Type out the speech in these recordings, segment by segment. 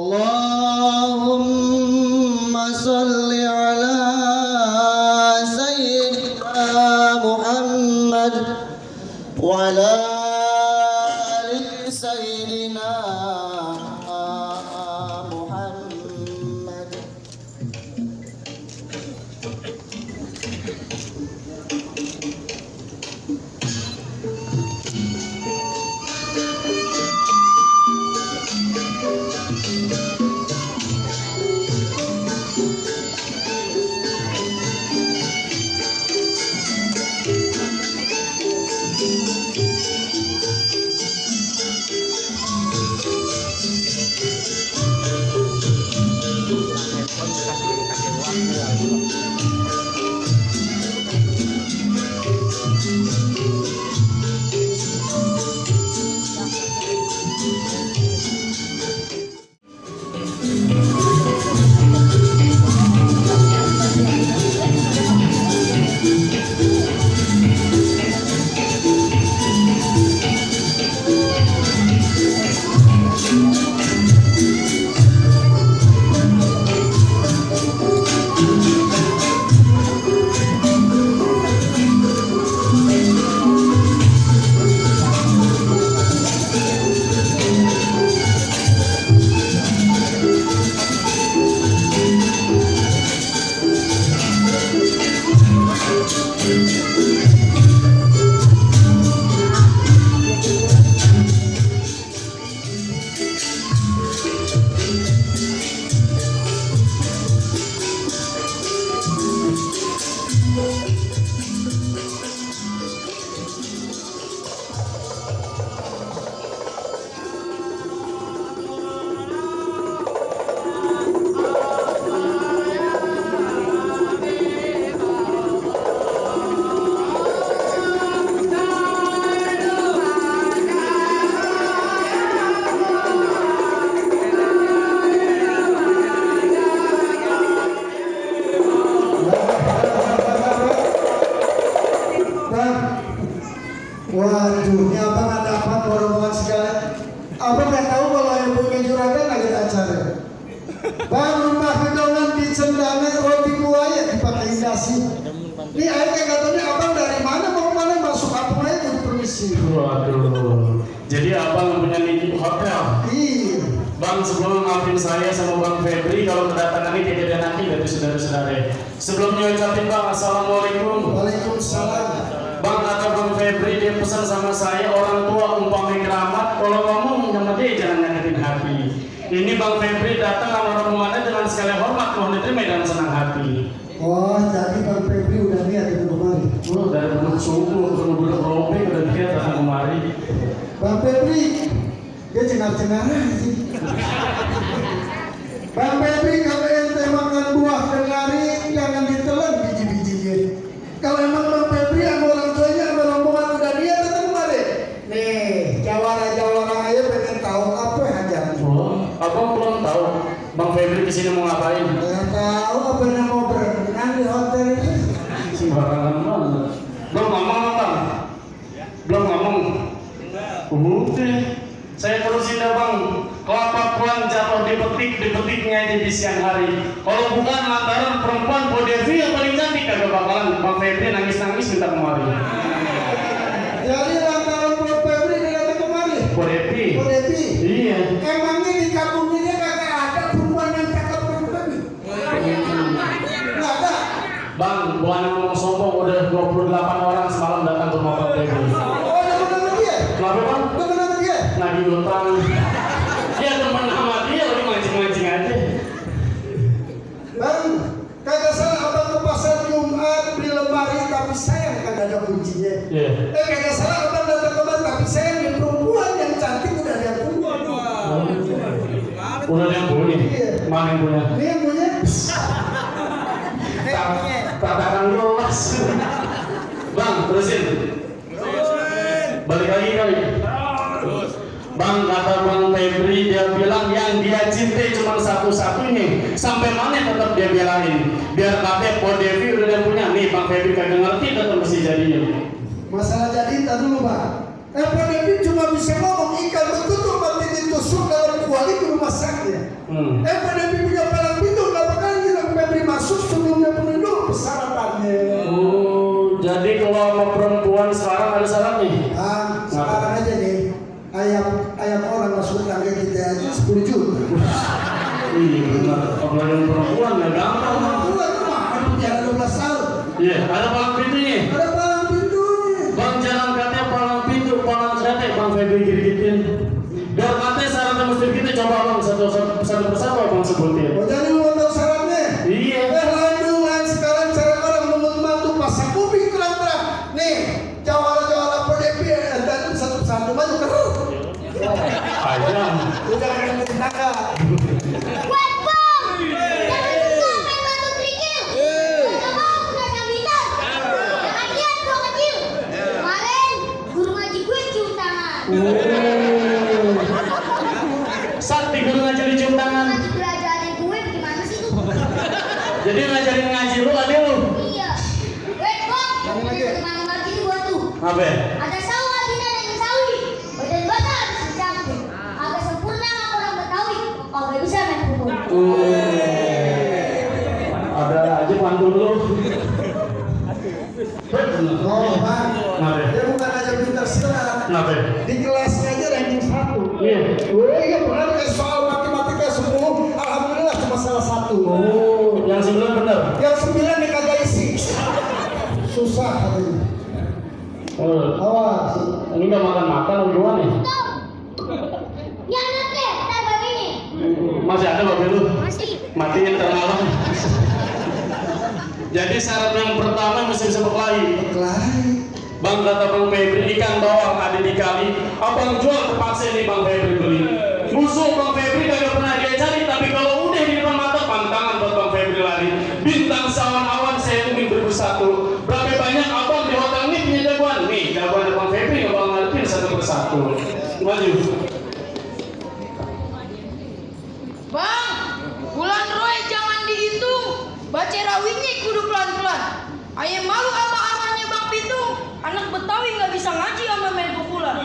Allahumma salli ala sayyidina Muhammad wa ala ali sayyidina Muhammad. Waduh, ini abang ada apa rombongan segala? Abang nggak tahu kalau yang punya juragan lagi ada acara. Bang, rumah gedongan di Cendana roti buaya dipakai dasi. Ini airnya katanya abang dari mana mau kemana masuk kampung aja jadi permisi. Waduh, jadi abang punya nitip hotel? Iya. Bang, sebelum maafin saya sama Bang Febri kalau kedatangan ini kejadian nanti dari saudara-saudara. Sebelumnya ucapin Bang, assalamualaikum. Waalaikumsalam. Bang, kata Bang Febri dia pesan sama saya, orang tua umpamai keramat, kalau ngomong sama dia jangan nyakitin hati. Ini Bang Febri datang sama rombongannya dengan segala hormat, mohon diterima dan senang hati. Oh, jadi Bang Febri udah lihat itu kemari. Oh, dari bentuk subuh, bentuk robek udah dia datang kemari. Bang Febri, dia cengar-cengar sih. Bang Febri, kalau ente makan buah kenari, jangan ditelan biji-bijinya. Kalau emang Bang Febri sama orang tuanya sama rombongan udah dia datang kemari. Nih, jawara-jawara aja pengen tahu apa aja. Oh, abang belum tahu Bang Febri kesini mau ngapain? Nggak tahu apa yang mau berenang di hotel ini. Sembarangan banget. Belum ngomong Bang? Belum ngomong? Udah, saya terusin dah Bang. Kelapa puan jatuh dipetiknya aja di siang hari. Kalau bukan lantaran perempuan Po Devi yang paling cantik, kagak bakalan Bang Febri nangis-nangis minta kemari. Jadi lantaran Bang Febri dia datang kemari. Po Devi? Po Devi? Iya. Emangnya di kampung ini kagak ada perempuan yang cakep Bang Febri? Nggak ada. Bang, bukan ngomong sombong, udah 28 orang semalam datang ke rumah Bang Febri. Oh, ada nama dia? Kenapa Bang? Ada nama dia? Nagih utang. Dia teman sama dia lagi mancing-mancing aja. Bang, kagak salah abang ke pasar Jumat beli lemari tapi sayang kagak ada kuncinya. Iya. Kagak salah abang datang kemari tapi sayang di perempuan yang cantik udah ada yang punya. Udah ada yang punya? Iya. Mana yang punya? Ini yang punya? Tatakan luas. Bang, terusin. Balik lagi kali. Bang, kata Bang Febri, dia bilang yang dia cintai cuma satu-satunya. Sampai mana tetap dia belain. Biar kakek Po Devi udah dia punya. Nih Bang Febri kagak ngerti tetap mesti jadinya. Masalah jadi tak dulu Bang. FDP cuma bisa ngomong ikan betul mati ditusuk dalam kuali di rumah sakit. FDP punya palang pintu nggak bakal bilang Febri masuk sebelumnya penuh dulu persyaratannya. Oh, jadi kalau sama perempuan sekarang ada syaratnya? Sekarang aja nih ayam orang masuk tangga kita aja 10 juta. Iya benar. Apalagi perempuan ya gampang. Perempuan tuh mah penjara 12 tahun. Iya, ada palang pintunya. Ada palang pintunya. Bang jangan katanya palang pintu, palang kereta, Bang Febri gitu-gituin. Biar katanya syaratnya mesti kita coba Bang satu persatu Bang sebutin. Oh jadi lu mau tahu syaratnya? Iya. Lain sekarang cara orang menurut mantu pasang kuping terang-terang. Nih, jawara-jawara PDP dan satu-satu maju terus. Aja. Udah ada yang tangga. Wait, Bang! Jangan suka main batu kerikil! Jangan mau kena sambitan! Jangan lihat bro kecil! Kemarin, guru ngaji gue cium tangan! Sakti guru ngajarin cium tangan. Ngaji belajar adik gue bagaimana sih tuh? Jadi ngajarin ngaji lu adek lu. Iya! Wait, Bang! Jangan teman lagi nih gua tuh! Apa? Ada sawi Albina dengan sawi! Badan bata harus dicampur! Agak sempurna sama orang Betawi! Kagak bisa main pukul! Ada aja pantun lu. Oh, Bang. Kenapa? Dia bukan aja pintar silat. Kenapa? Di kelasnya aja ranking 1. Iya. Iya benar kayak soal matematika 10, alhamdulillah cuma salah 1. Oh, yang 9 benar. Yang 9 nih kagak isi. Susah katanya. Oh, Awas. ini udah makan duluan nih. Tuh! Yang nanti, ntar babi ini! Masih ada babe lu? Masih! Matiin termalam. Jadi syarat yang pertama mesti bisa berkelahi. Kelahi. Bang kata Bang Febri ikan bawang ada di kali. Abang jual terpaksa ini Bang Febri beli. Musuh Bang Febri kagak pernah dia cari, tapi kalau udah di depan mata pantangan buat Bang Febri lari. Bintang sawan awan saya ingin bersatu. Berapa banyak abang di hotel ini punya jagoan? Nih jagoan Bang Febri nggak bakal ngadepin satu persatu. Maju. Bang, bulan Roy jangan dihitung. Baca rawinya kudu pelan-pelan. Ayah malu sama amannya Bang Pitung. Anak Betawi nggak bisa ngaji sama main pukulan.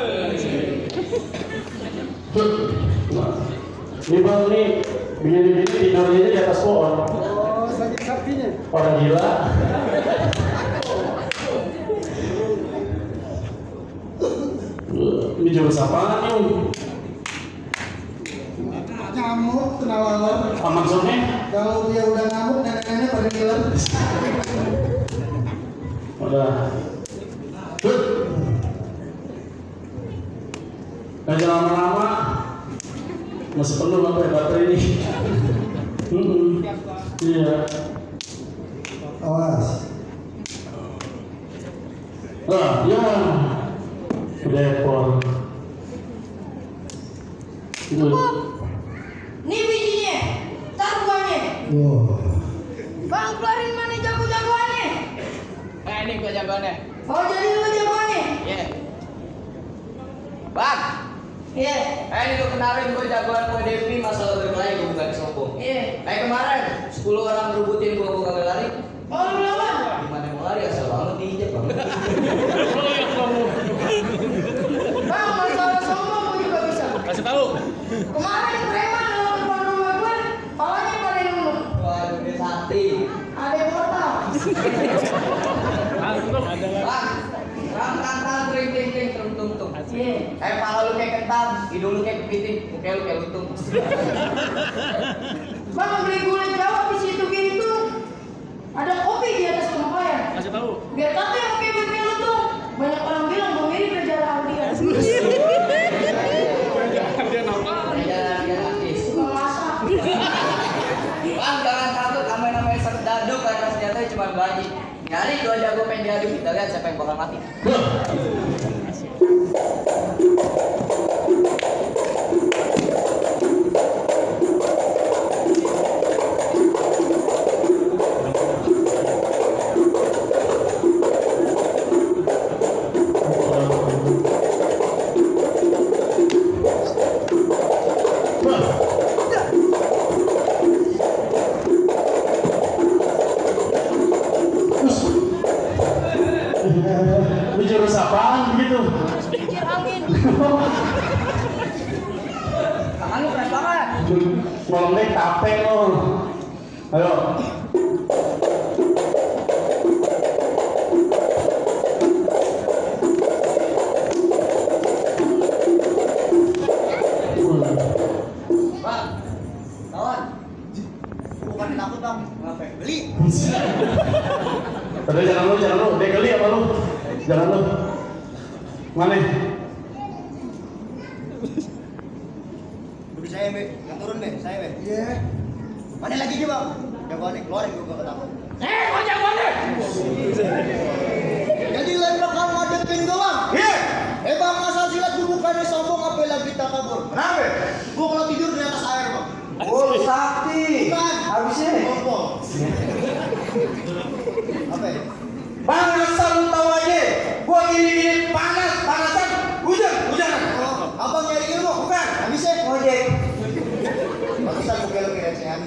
Ini Bang nih begini tidurnya di atas pohon. Oh, sakit sapinya. Orang gila. Ini jurus apaan nih? Nyamuk kena lalat. Maksudnya? Kalau dia udah ngamuk nenek-nenek pada ngiler. Udah. Gak lama-lama masih penuh baterai ini. Iya. Awas. Ya. Depor. Itu. Nih bijinya, taruhannya. Wow. Bang keluarin mana jago-jagoannya? Ini gua jagoannya. Oh jadi lu jagoannya? Iya. Bang, Iya. ini lu kenalin gua jagoan gua Devi masalah berkelahi gua bukan sombong. Iya. Kemarin 10 orang berebutin gua kagak lari. Oh lu lawan? Gimana mau lari asal banget diinjek bang. Bang masalah sombong gua juga bisa. Kasih tahu. Kemarin preman dalam depan rumah gue, palanya pada nunduk. Waduh dia sakti. Ada yang kota. Bang, rang tring ting ting tung tung tung. Iya. Pala lu kayak kentang, hidung lu kayak kepiting, muka lu kayak lutung. Bang beli gulai Jawa di situ gitu. Ada kopi di atas tempayan. Kasih tahu. Biar kata yang kayak begitu tuh. Banyak orang bilang gue mirip Reza Ardian. Jalan dia artis. Suka masak. Bang, jangan takut namanya serdadu karena senjatanya cuma baji. Nyari 2 jago pengen diadu, kita lihat siapa yang bakal mati. Ini jurus apaan begitu? Pikir angin. Tangan lu keren banget. Ngomongnya capek lo. Ayo. Bang, kawan. Bukan takut bang, ngapain? Beli. Tapi jangan lu. Dia geli apa lu? Jangan lu. Mana? Beli saya, Be. Yang turun, Be. Saya, Be. Iya. Mana lagi dia, Bang? Jagoannya keluarin gua takut. Kau jagoannya? Jadi lain bakal ngadepin gua bang. Iya. Bang asal silat lu bukannya sombong apa lagi kita kabur. Kenapa? Gua kalau tidur di atas air bang. Oh, sakti. Bukan. Habisnya. Sombong. Apa ya? Bang, asal lu tahu aja. Gua gini panasan, hujan. Oh, abang nyari ilmu? Bukan. Habisnya? Ojek. Bagusan gue belok recehan.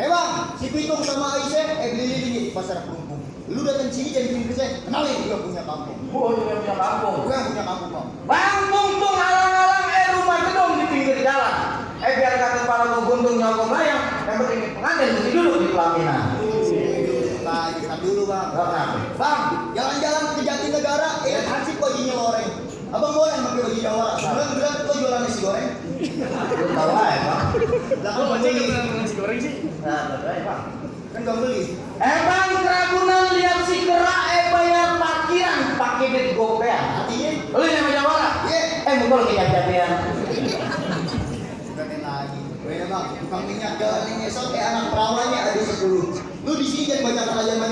Bang, si Pitung sama Aisyah beli di pasar Kelungkung. Lu datang sini jadi bikin kerja, kenalin juga punya kampung. Gua juga punya kampung. Gue yang punya kampung bang. Bang, tung alang-alang rumah gedung di pinggir jalan. Biar kata kepala gua guntung nyokong layang, yang penting pengantin mesti duduk di pelaminan. Kita dulu bang. Kenapa? Bang, jalan-jalan ke Jatinegara, asik baginya goreng. Abang boleh pakai baju jawara. Bilang kau jualan nasi goreng. Lu tahu aja, Bang. Belakang beli. nasi goreng sih? Nah, tahu aja, Bang. Kan gak beli. Bang, Ragunan lihat si kera bayar parkiran pakai duit gopean. Artinya? Lu yang jawara? Iya. Mungkin lu kejadian. Bukatin lagi. Beda bang, tukang minyak jalan yang ngesot anak perawannya ada 10. Lu di sini jangan banyak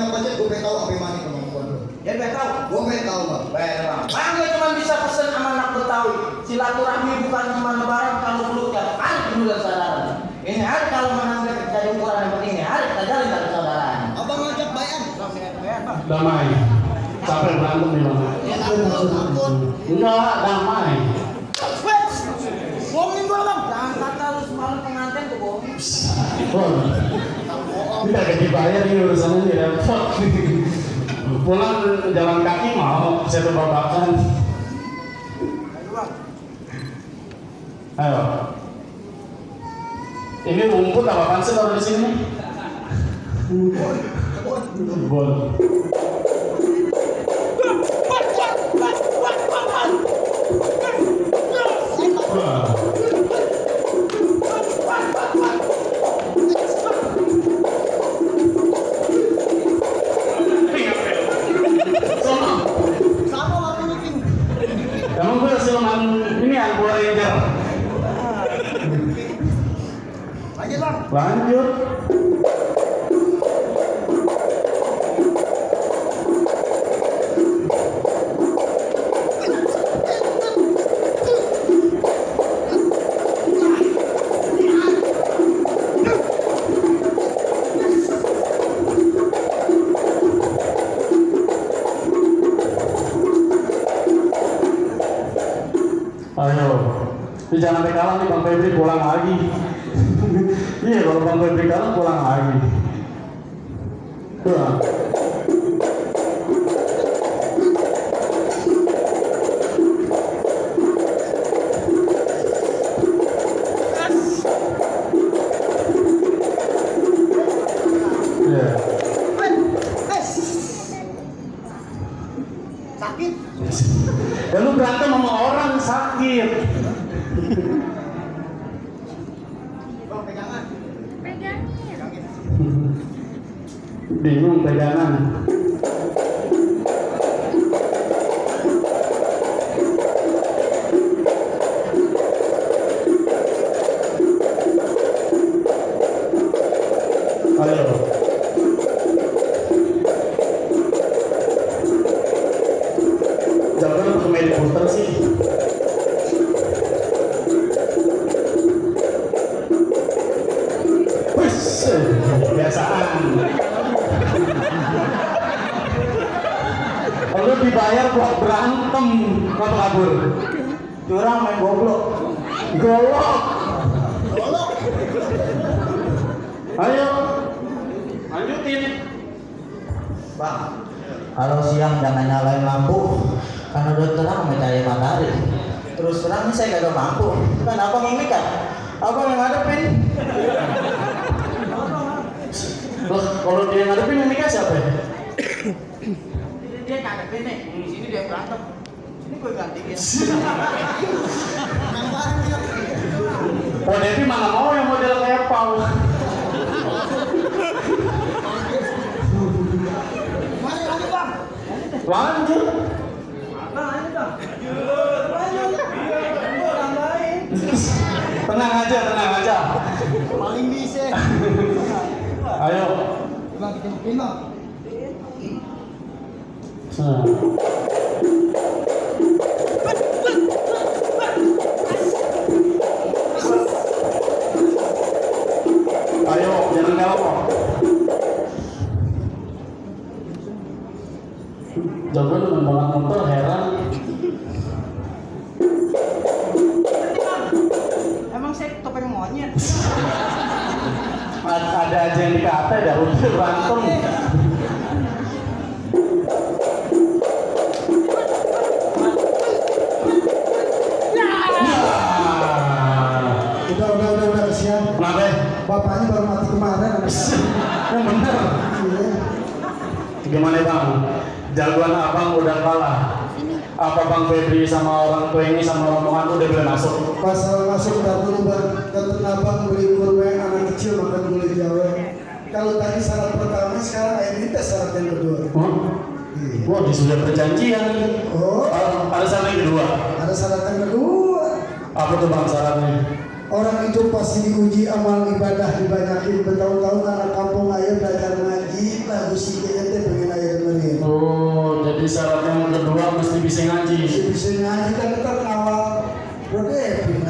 budget, gue pengen tahu apa yang mana kemampuan lu. Ya, pengen tahu. Gue pengen tahu bang. Baik, Bang. Bang, gue cuma bisa pesen sama anak Betawi. Silaturahmi bukan cuma lebaran, kalau peluk tiap hari dulu dan saudara. Ini hari kalau menanggapi terjadi ukuran yang penting ini hari kita jalin dari saudaraan. Abang ngajak bayan. Damai. Sampai berantem nih, Bang. Takut. Enggak, damai. Bohongin gue bang. Jangan kata lu semalam pengantin tuh, Bang. Tidak ada dibayar ini urusannya nih repot. Pulang jalan kaki mau saya babakan. Ayo. Ini rumput apa apaan sih kalau di sini? Kebun. Sama waktu meeting. Emang gue siluman ini yang Power Ranger. Lanjut bang. Lanjut. Ayo, ini jangan sampai kalah nih Bang Febri pulang lagi. Iya, kalau Bang Febri kalah pulang lagi. Tuh. Iya. Sakit. Ya lu berantem sama orang sakit. Bang pegangan. Pegangin. Bingung pegangan. Ayo. Jangan ke media puter sih. Wis, biasaan. Lu dibayar buat berantem, kau kabur. Curang main goblok. Golok. Ayo, lanjutin. Bang, kalau siang jangan nyalain lampu, Karena udah terang mencari matahari. Terus terang nih saya kagak mampu. Kan abang yang nikah, abang yang ngadepin. Loh, kalau dia ngadepin yang nikah siapa ya? Dia ngadepin nih, di sini dia berantem. Ini gue gantiin. Oh Devi mana mau yang model kayak Paul? Lanjut. Tenang aja. Paling bisa. Ayo. Bang kita bikin bang. Ayo, jangan ngelok. Jago dengan banget motor, heran. Emang saya topeng monyet. Ada aja yang dikata dah udah berantem. Udah kesian. Kenapa? Bapaknya baru mati kemarin. Yang bener. Iya. Gimana bang? Jagoan abang udah kalah. Apa Bang Febri sama orang tua ini sama rombongan udah boleh masuk? Pasal masuk dapur bang, kata abang beli kurma yang anak kecil makan gulai Jawa. Kalau tadi syarat pertama, sekarang ayah minta syarat yang kedua. Iya. Wah, sudah perjanjian. Oh, Ada syarat yang kedua. ada syarat yang kedua. Apa tuh bang syaratnya? Orang itu pasti diuji amal ibadah dibanyakin bertahun-tahun anak kampung ayah belajar ngaji lagu sikitnya teh pengen ayah dengerin. Oh, jadi syarat yang kedua mesti bisa ngaji. Bisa ngaji kan kita ngawal berdepin.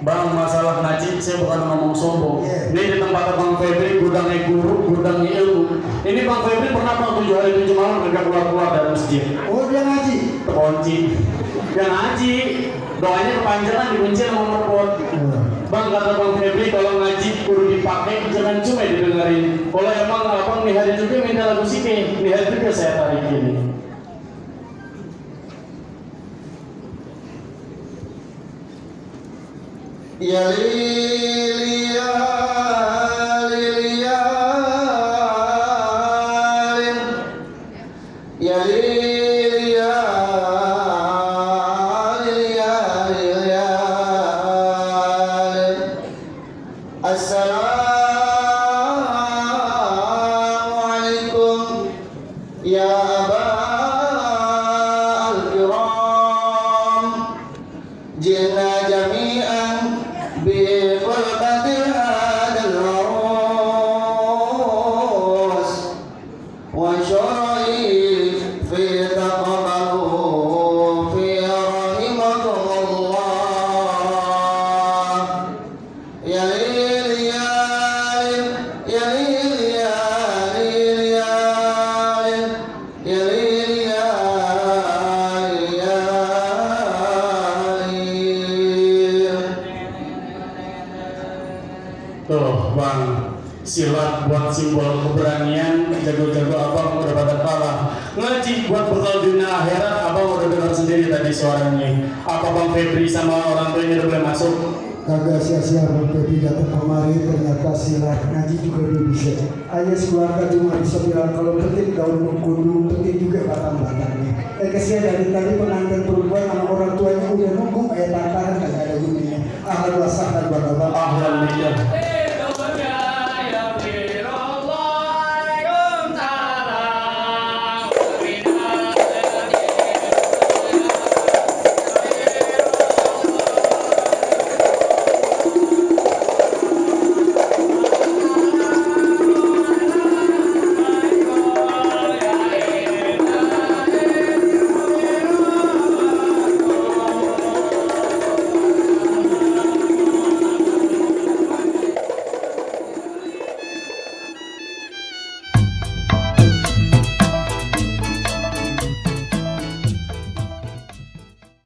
Bang, masalah ngaji saya bukan ngomong sombong. Yeah. Ini di tempat Bang Febri gudangnya guru, gudangnya ilmu. Ini Bang Febri pernah bang 7 hari 7 malam gak keluar dari masjid. Oh dia ngaji. Terkunci. Dia ngaji. Doanya kepanjangan dikunci sama merpot. Bang kata Bang Febri kalau ngaji kudu dipakai jangan cuma didengerin. Kalau emang abang nih hari juga minta lagu sike, nih hari juga saya tarik ini. Ya Lilia, Lilia, ya Lilia, Lilia, Lilia. Assalamualaikum ya abal kiram, jina jami'an بقربة هذا العروس وشرعي في تقبلوا في رحمكم الله يا ليل يا ليل يا ليل يا ليل يا ليل يا Tuh bang, silat buat simbol keberanian, jago-jago abang udah pada kalah. Ngaji buat bekal dunia akhirat, abang udah dengar sendiri tadi suaranya. Apa Bang Febri sama orang tuanya udah boleh masuk? Kagak sia-sia Bang Febri datang kemari, ternyata silat ngaji juga dia bisa. Ayah sekeluarga cuma bisa bilang kalau penting daun kudu, penting juga batang-batangnya. Kesian dari tadi pengantin perempuan sama orang tuanya udah nunggu ayah takaran kagak ada gunanya. Ahlan wasahlan bapak-bapak. Ahlan nih.